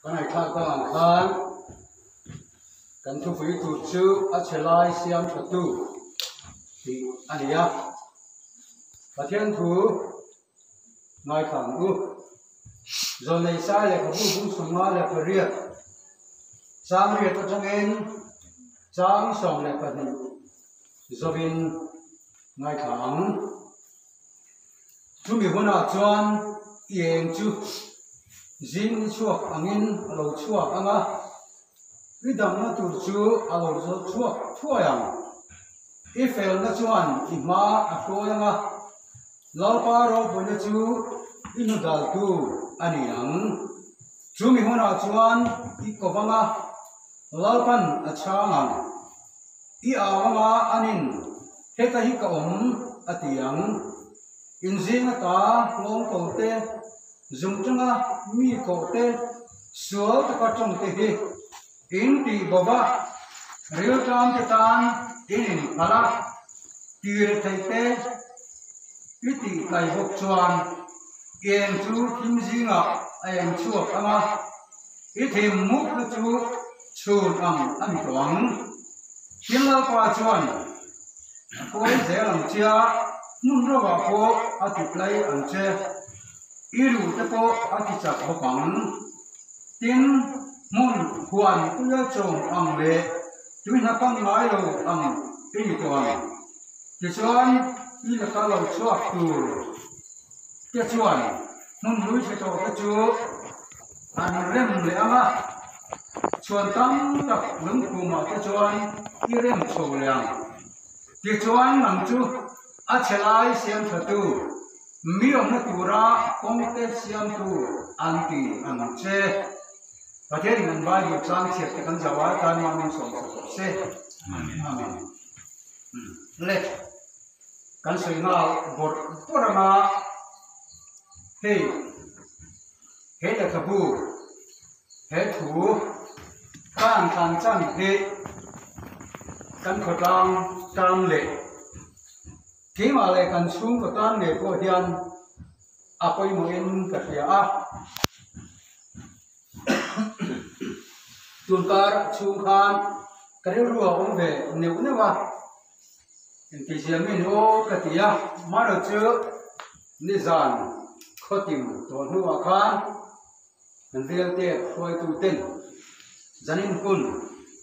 Kan ngaihthlak dang ang khan kan thupui tur chu a chhe lai siam tha tu tih a ni a. Pathian thu ngaithla ang u. Zawlnei sai lehkhabu bung sawmnga leh pariat chang riat atangin chang 12 zawin ngaithla ang. Chumi hunah chuan i eng chu zing ni chhuak angin a lo chhuak ang a, i damna tur chu a lo chhuak thuai ang. I felna chuan i hma a hruai ang a, Lalpa ropuina chu i hnudaltu a ni ang. Chumi hunah chuan i ko vang a, Lalpan a chhang ang. I au anga anin heta hi ka awm a ti ang. Inzing ata nghawng ko te, zung tanga mi koh te, sual taka tawng te hi in tih bawk a, rilṭam te tan in inphalh a, tir theih te i tih tlai bawk chuan eng chu thim zingah a eng chhuak ang a, i thim mukna chu chhun ang a ni tawh ang. Tin Lalpa chuan a kawi zel ang che a, hmun rovah pawh a ti tlai ang che, i ruh te pawh a ti chak bawk ang. Tin, hmun huan puia chawm ang leh tui hna pang ngai lo ang i ni tawh ang. Tichuan, i laka lo chhuak tur te chuan hmun hlui chhe tawh te chu an rem leh ang a, chhuan tam tak lungkhumah te chuan i rem chho leh ang. Tichuan nang chu a chhe lai siam thatu, mi awmna tura kawngte siamtu an ti ang che. Pathianin an Bible chang chhiat te kan zau a, tan mah min sawm chho tawh se. Amen. Le, kan sawi nghal bawrh bawrh ang a, hei he lehkhabu he thu tan tlan chan hi kan khawtlang tan leh keimah leh kan chhungkaw tan ngei pawh hian a pawimawhin ka hria a. Tunkar chhung khan ka rilru a awm ve neuh neuh a, engtizia min aw ka ti a, amaherawh chu nizan khawtin tawh hnuah khan kan velte hruaitu ten zanin hun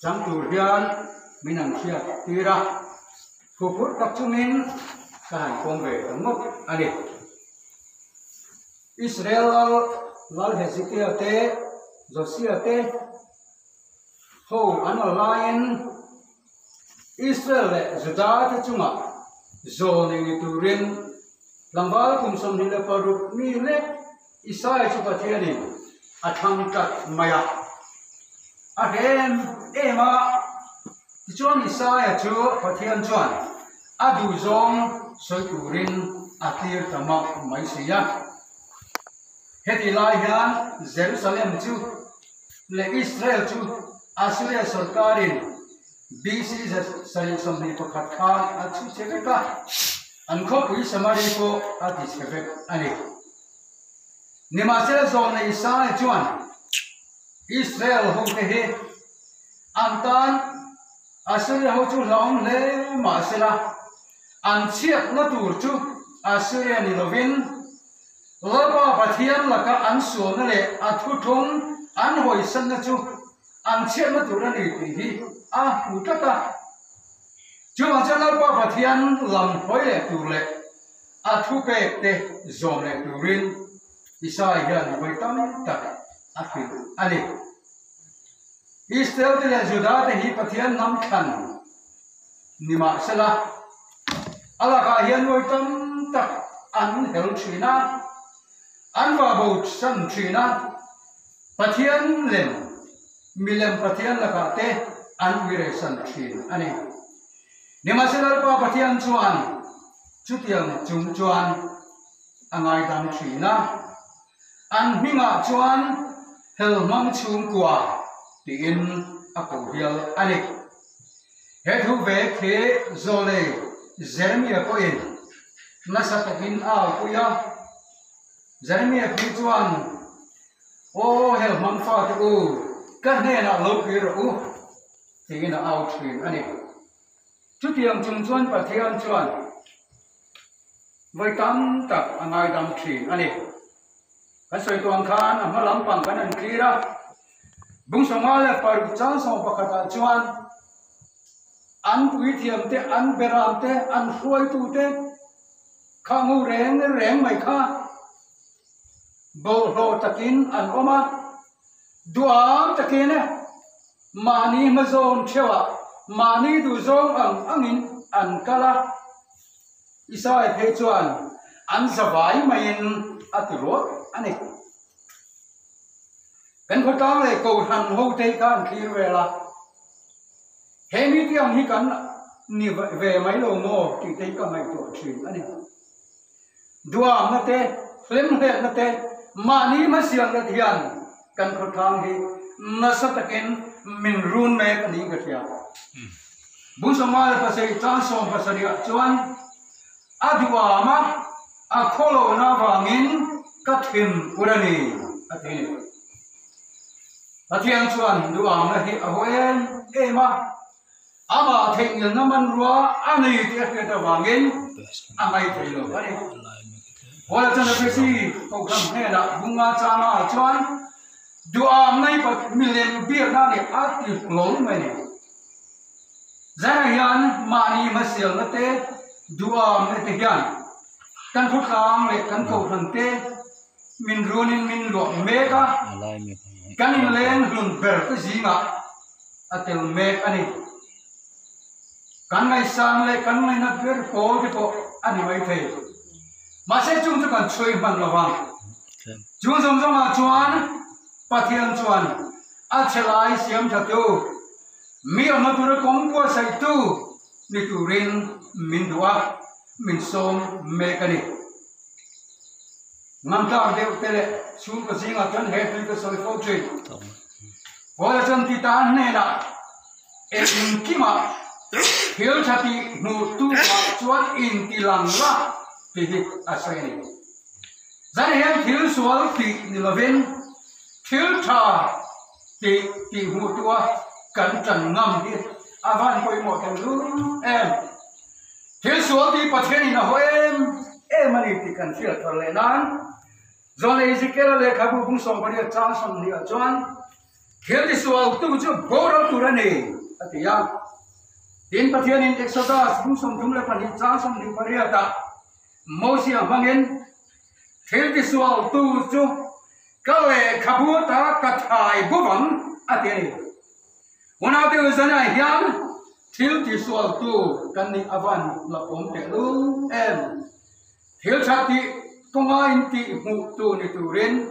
chang tur hian min an hriat tir a, huphurh tak chungin ka han pawm ve ta ngawt a ni. Israel lal lal Hezekia te, Josia te ho an la laiin Israel leh Juda te chungah zawl nei ni turin tlangval kum 26 mi lek Isai chu Pathianin a thlang tlat mai a. A hrem em a, tichuan Isaia chu Pathian chuan a duhzawng sawi turin a tlir ta mauh mai si a. Heti lai hian Jerusalem chu leh Israel chu Assyria sorkarin BC 721 khan a chhu chhe vek a, an khawpui Samari pawh a ti chhe vek a ni. Nimahsela zawhna Isaia chuan Israel hote hi an tan Assyria ho chu hlauhawm hle mahsela an chhiatna tur chu Assyria ni lovin Lalpa Pathian laka an sualna leh a thuthlung an hawisanna chu an chhiatna tur a ni tih hi a hmu tlat a. Chuvang chuan Lalpa Pathian lam hawi leh tur leh a thupek te zawm leh turin Isai hian vawi tam tak a hrilh a ni. Israel te leh Juda te hi Pathian hnam thlan ni mahsela a lakah hian vawi tam tak an hel thin a, an vahbo san thin a, Pathian lem milem Pathian lakah te an uirehsan thin a ni. Nimahsela Lalpa Pathian chuan chutiang chung chuan a ngaidam thin a, an hmingah chuan Helhmang chhungkua tiin a ko hial a ni. He thu ve khi Zawlei Jeremia pawhin nasa takin a aupui a, Jeremia phei chuan. Aw hel hmang fate u, ka hnenah lo kir rawh u, tiin a au thin a ni. Chutiang chung chuan Pathian chuan vawi tam tak a ngaidam thin a ni. Kan sawi tuang khan a hma lampang kan han thlir a, Bungsawma leh paruk chang sawm pakhatah chuan an puithiam te, an beram te, an hruaitu te kha ngu reng reng mai kha bawlhhlawh takin an awm a, duham takin mahni hmazawn theuhah mahni duhzawng ang angin an kal a. Isai phei chuan an zavai maiin a ti rawt a ni. Kan khawtlang leh kohhran ho te hi kha an thlir vel a, he mi te ang hi kan ni ve mai lo maw tih te hi ka ngaihtuah thin a ni. Duamna te, hlemhletna te, mahni hmasialna te hian kan khawtlang hi nasa takin min run mek a niin ka hria. Bunsawma leh pasarih chang 70 ah chuan a duham a, a khawlohna avangin ka thin ur a ni, a ti a ni. Pathian chuan duhamna hi a haw em em a, amah theihnghilhna hmanrua a nei tih a hriat avangin a ngaithei lo a ni. Paula chuan Efesi kohhran hnenah bunga changa ah chuan duhamna hi milem biakna a ni a ti hlawl mai a ni. Zanah hian mahni hmasialna te, duhamna te hian kan khawtlang leh kan kohhran te min runin min luah mek a, kan inleng hlun ber te zingah a tel mek a ni. Kan ngaihsan leh kan ngainat ber pawl te pawh a ni maithei. Mahse chung chu kan chhui hman lo vang. Chung zawng zawngah chuan Pathian chuan a chhe lai siam thatu, Mi awmna tura kawng buatsaihtu ni turin min duh a, min sawm mek a ni. Ngamtlak deuh te leh chhungkaw zingah chuan he tui ka sawi fo thin. Paula chuan Tita hnenah engkimah thil tha tih hmuh tu ah chuan inti lang la tih hi a sawi a ni. Zan hian thil sual tih ni lovin thil tha tih tih hmuh tua kan tan ngam hi a van pawimawh tel hlur em. Thil sual tih Pathianin a haw em em a ni tih kan hriat thar leh nan Zawn Ezekiel-a lehkhabu bung 18 chang 20 ah chuan thil tisual tu chu boral tur a ni a ti a. Tin Pathianin Exodus bung 32 chang 28 ah Mosia hmangin thil tisual tu chu ka lehkhabu ata ka thai bawk ang a ti a ni. Unaute Uzanah hian thil tisual tu kan nih avan la awm teh lul em. Thil tha tih kawnga intih hmuh tu ni turin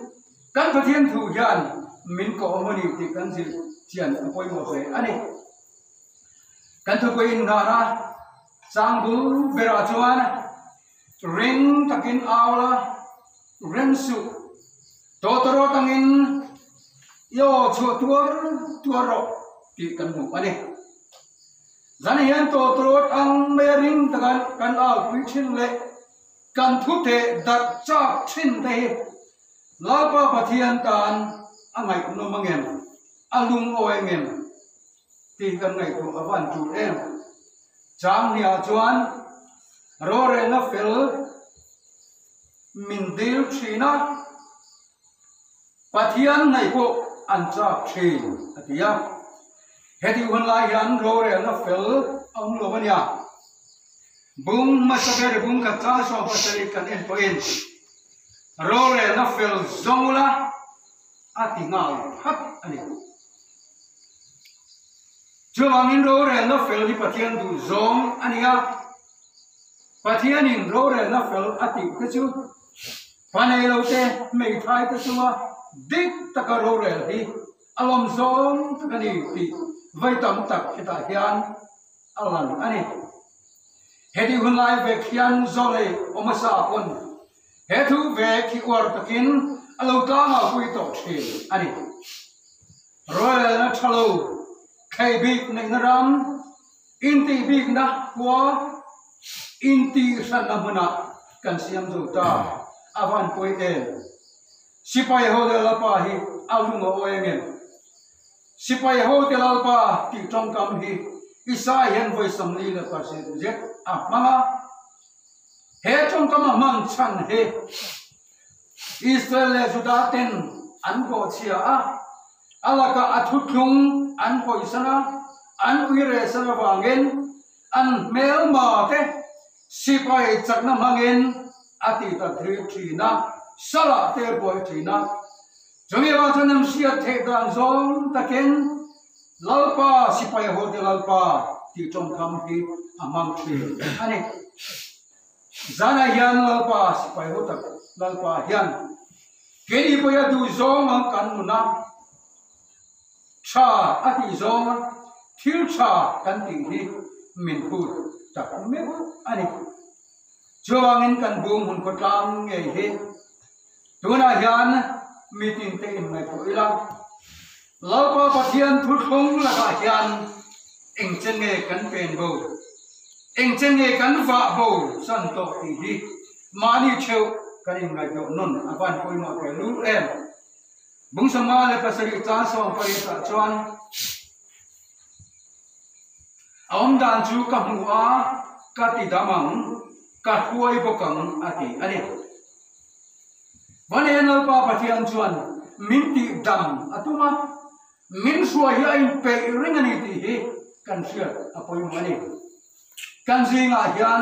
kan Pathian thu hian min kawh awm a ni tih kan zir chian a pawimawh hle a ni. Kan thupui inngahna changbul berah chuan ring takin au la, rem suh, tawtawrawt angin i aw chhuah tuar tuar rawh tih kan hmu a ni. Zan hian tawtawrawt ang maia ring taka kan aupui thin leh kan thuteh darh chak thin te hi Lalpa Pathian tan a ngaihnawm angem, a lungawi angem? Tih kan ngaihtuah a van tul em. Chang hniah chuan rorelna fel min dil thin a, Pathian hnaih pawh an chak thin a ti a. Hetih hun lai hian rorelna fel a awm lo a nia. Bung hmasa ber bung khat chang 17 kan en pawhin rorelna fel zawng ula a ti nghal phat a ni. Chuvangin rorelna fel hi Pathian duh zawng a ni a, Pathianin rorelna fel a tih te chu fa nei lo te, hmeithai te chunga dik taka rorel hi a lawm zawng tak a ni tih vawi tam tak hetah hian a lang a ni. Heti hun lai vek hian Zawlei awmasa pawn He thu vek hi uar takin a lo tlangah pui tawh thin a ni. Rorelna tha lo, thlei bik neihna ram, intih bikna khua, intih hranna hmunah kan siam zo ta a van pawi em. Sipai hote Lalpa hi a lung a awi angem? Sipai hote Lalpa tih tawngkam hi Isaiah hian vawi 47 zet a hmang a. He tawngkam a hman chhan hi Israel leh Judah ten an bawhchhia a, a lakah a thuthlung an hawisan a, an uiresan avangin an hmelma te sipai chakna hmangin a ti ta thlir thin a, salah te a buai thin a. Chumi avang chuan an hriat theih dan zawng takin Lalpa, sipai hote Lalpa tih tawngkam hi a hmang thin a ni. Zanah hian Lalpa, sipai ho tak Lalpa hian keini pawia duh zawng ang kan nun a, tha a tih zawng a, thil tha kan tih hi min phut tak meuh a ni. Chuvangin kan bum hun khawtlang ngei hi tunah hian mitin te inngaihtuah ila, Lalpa Pathian thuthlung lakah hian eng chen nge kan pen bo, eng chen nge kan vah bo san tawh tih hi mahni theuh kan inngaihtuah nawn a van pawimawh tehlul em. Bung 57 chan 18 ah chuan a awm dan chu ka hmu a, ka ti dam ang, ka hruai bawk ang a ti a ni. Vane Lalpa Pathian chuan min tih dam a tum a, min hruai hi a inpeih reng a ni tih hi kan hriat a pawimawh a ni. Kan zingah hian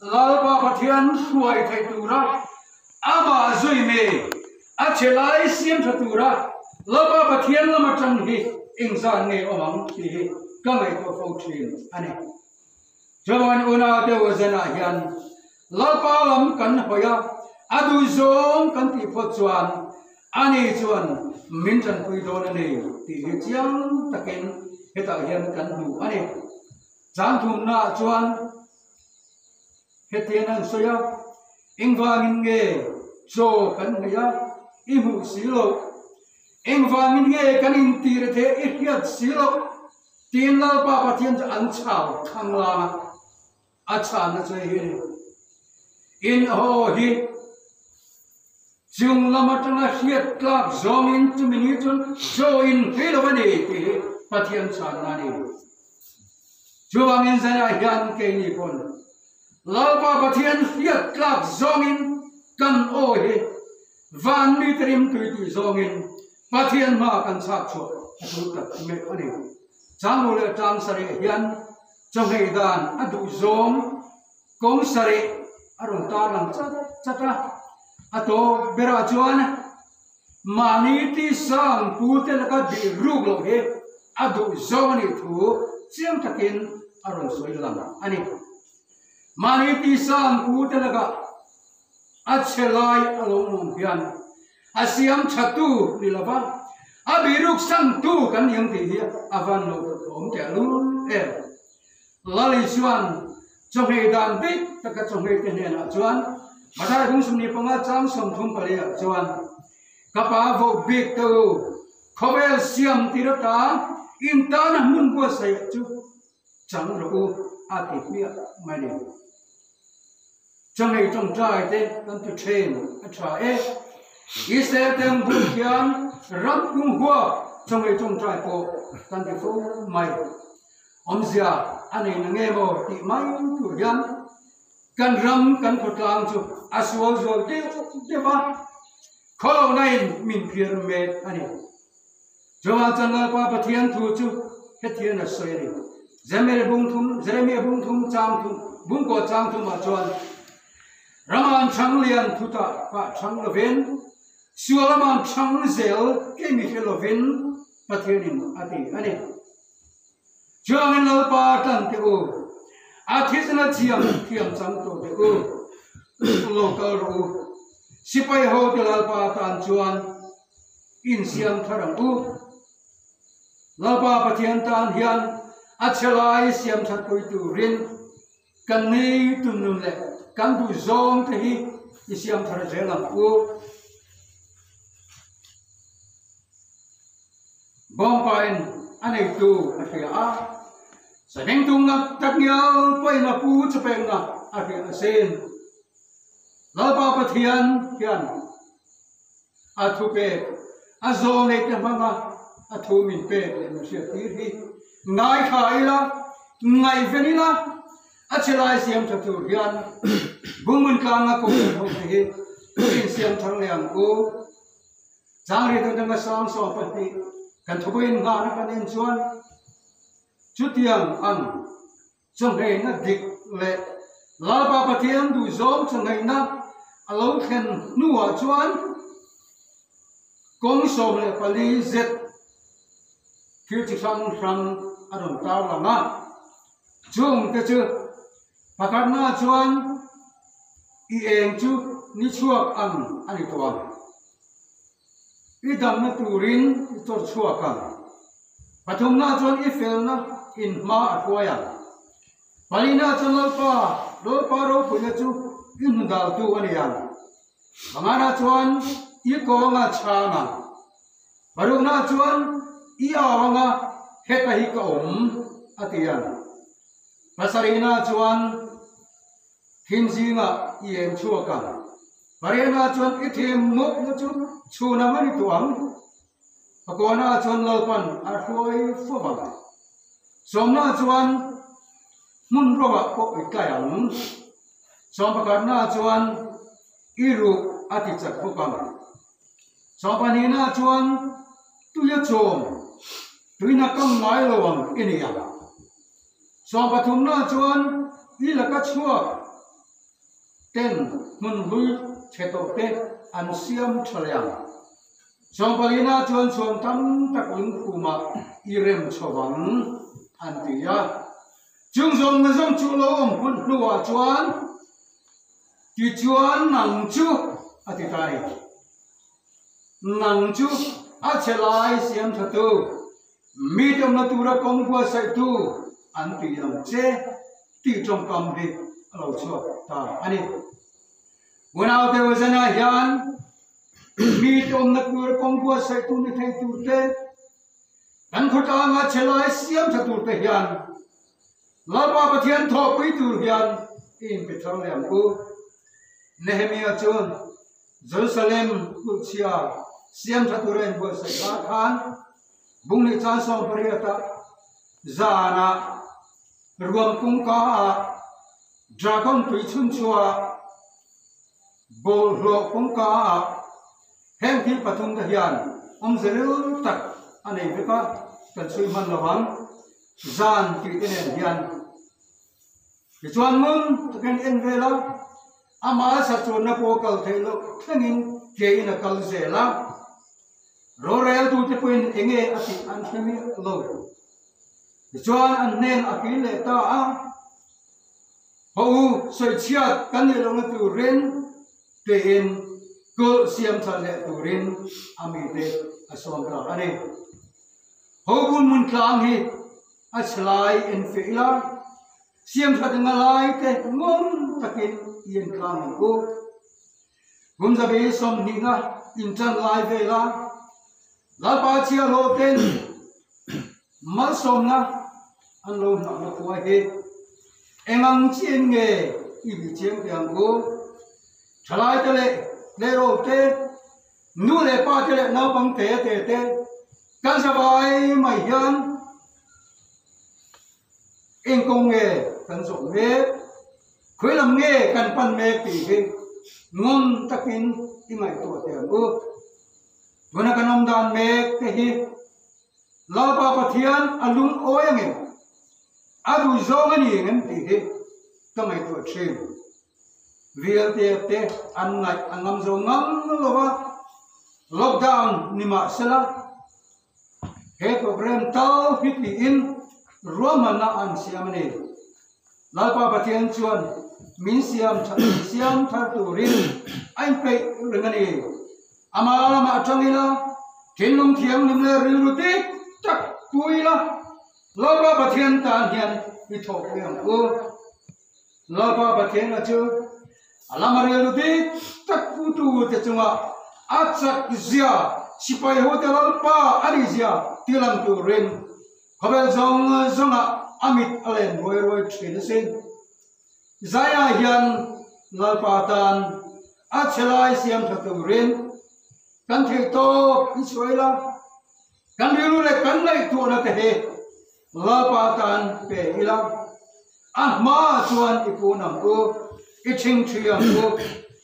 Lalpa Pathian hruai theih tura amah zui mi, a che lai siam tha tura Lalpa Pathian lam atang hi engzat nge awm ang tih hi ka ngaihtuah fo thin a ni. Chuan unaute u zanah hian Lalpa lam kan hawi a, a duh zawng kan tih phawt chuan ani chuan min tanpui dawn a ni tih hi chiang takin hetah hian kan hmu a ni. Changthumnaah chuan hetiang an sawi a, Engvangin nge chaw kan hmei a, i hmuh si loh? Engvangin nge kan intir the i hriat si loh? Tiin Lalpa Pathian chu an chau thlang lang a, a chhanna chu hei hi a ni, In haw hi Chung lam atanga hriat tlak zawngin chumi ni chuan chaw in hmei lo a ni tih hi Pathian chhanna a ni. Chuvangin zanah hian keini pawn Lalpa Pathian hriat tlak zawngin kan aw hi van mite rimtui tih zawngin Pathian hma kan chhak chhuah a tul tak meuh a ni. Changmu leh tlang sarih hian chawhmei dan a duh zawng Kawng sarih a rawn tar lang chat chat a, a tawp berah chuan mahni tisang pute laka bih ruk loh hi a duh zawng a nih thu chiang takin a rawn sawi lang a ni. Mahni tisang pute lakah a chhe lai a lo awm hian a siam thatu ni lova a bih ruk sangtu kan ni ang tih hi a van lo awm tehlul em. Lali chuan chawhmeh dan bik taka chawhmeh te hnenah chuan Mathai bung 25 chang 34 ah chuan Ka pa voh bik te u, khawvel siam tir ata in tana hmun buatsaih chu chang rawh u a ti hmiah mai ni. Chawhmeh tawngtai te kan ti thin a tha e. Israel te ang bul hian ram pum huap chawhmeh tawngtai pawh kan ti fo mai. Awmzia a nei na nge maw tih mai tur hian kan ram kan khawtlang chu a sual zual deuh deuh a, khawlohna in min phiar mek a ni. Chuvang chuan Lalpa Pathian thu chu hetian a sawi a ni. Jeremia bung thum, Jeremia bung thum chang thum, bungkaw chang thumah chuan Rama'n chhang lian thutah kah chhang lovin, sual ama'n chhang zel kei mi hre lovin Pathianin a ti a ni. Chuangin Lalpa tan teh u, a thisna thiam thiam chang tawh teh u, lo kal rawh u. Sipai ho te Lalpa tan chuan insiam thar ang u. Lalpa Pathian tan hian a chhe lai siam that pui turin kan nei tun nun leh kan duh zawng te hi i siam thar zel ang u. Bawngpain a neitu a hria a, Sahmingtung nak tak ngial pawhin a pu chupengna a hriat asin. Lalpa Pathian hian. A thupek a zawlnei te hmanga a thu min pek leh min hriat tir hi ngaithla ila, ngaihven ila, a che lai siam tha tur hian Bunghmun tlanga kohhran ho te hi insiam thar leh ang u. Changri dangdanga sang 12 kan thupuiin nghahna kan en chuan chutiang ang Chawngheina dik leh Lalpa Pathian duhzawng chawngheina a lo thlen hnuah chuan kawng 14 zet thil chi hrang hrang a rawn tarlang a. Chungte chu pakhatnaah chuan i eng chu ni chhuak ang a ni tawh ang. I damna turin i chawr chhuak ang. Pathumna chuan i felna in hma a hruai ang. Palina chuan Lalpa, Lalpa ropuina chu i hnu daltu a ni ang. Pangana chuan i kawng a chhang ang. Parukna chuan i au anga heta hi ka awm a ti ang. Pasarihna chuan Thim zingah i eng chhuak ang. Pariana chuan i thim mawpna chu chhun ang a ni tawh ang. Pakuana chuan Lalpan a hruai fo ang. Sawmna chuan hmun rawah pawh i tlai ang. Sawmpakhatna chuan i ruh a ti chak bawk ang. Sawmpahnihna chuan tui a chawm, tuina kam ngai lo ang i ni ang. Sawmpathumna chuan i laka chhuak ten hmun hlui chhe tawh te an siam tha leh ang. Sawmpalina chuan chhuan tam tak lungkhumah i rem chho ang an ti a. Chung zawng na zawng chu lo awm hun hnuah chuan tichuan nang chu a ti ta a ni. Nang chu a chhe lai siam tha tu. Mi tumna tura kawng buatsaihtu an tih ang che tih tawngkam hi a lo chhuak ta a ni. Unaute Uzana hian mi tumna tura kawng buatsaihtu ni thei tur te, kan khawtlanga che lai siam tha tur te hian Lalpa Pathian thawhpui tur hian i inpe thar leh ang u. Nehemia chuan Jerusalem kulhchhia siam tha tura inbuatsaih lai khan Bunghnih chan 18 ah zanah ruam kawngka ah Dragon tui chhun chhuah bawlhhlawh kawngka ah heng thil pathum te hian awmze ril tak a nei vek a, kan chhui hman lo ang zan tih te nen hian. Tichuan ngun takin en vel a, amah sa chuanna pawh kal theih loh thlengin kein a kal zel a. Roreltute pawhin enge a tih an hre miah lo. Tichuan an hnen a kil leh ta a, Haw u, sawichhiat kan nih lohna turin tiin kulh siam chan leh turin a mite a sawm ta a ni. Haw bun hmun tlang hi A chhelai en feh ila, siamthat eng a lai te ngawm takin i en tlang ang u. Kum zabi 20na intan lai vela Lalpa chhiahhlawh ten malsawmna an lo hnahna khua hi eng ang chiin nge i bih chiang teh ang u. Thalai te leh tleirawl te, nu leh pa te leh naupang te te te, Kan zavai mai hian eng kawng nge kan zawh mek, khawi lam nge kan pan mek tih hi ngun takin i ngaihtuah teh ang u. Tuna kan awm dan mek te hi Lalpa Pathian a lungawi angem, a duhzawng a ni engem tih hi ka ngaihtuah thin. Vialte te an ngaih a ngam zo ngam lo a, lockdown ni mah sela he program tal hi tiin ruahmanna an siam a ni. Lalpa Pathian chuan min siam siam thar turin a inpeih reng a ni. Ama lamah atang ila thinlung thianghlim leh rilru dik tak pu ila Lalpa Pathian tan hian i thawhpui ang u. Lalpa Pathiana chu a lama rilru dik tak putu te chunga a chak zia, sipai hote Lalpa a nih zia ti lang turin khawvel zawng zawngah a mit a len ruai ruai thin a sin. Zaiah hian Lalpa tan a chhe lai siam tha turin. Kan theih tawp i chhuah ila, kan rilru leh kan ngaihtuahna te hi Lalpa tan pe ila, a hmaah chuan i kun ang u, i ṭhingṭhi ang u.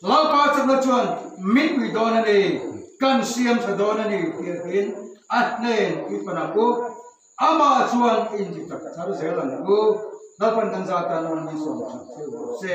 Lalpa chakna chuan min pui dawn a ni, kan siam ṭha dawn a ni tiahin a hnen i pan ang u. Amah chuan inti tak thar zel ang u. Lalpan kan zah tan rawn min sawm ṭha theuh rawh se.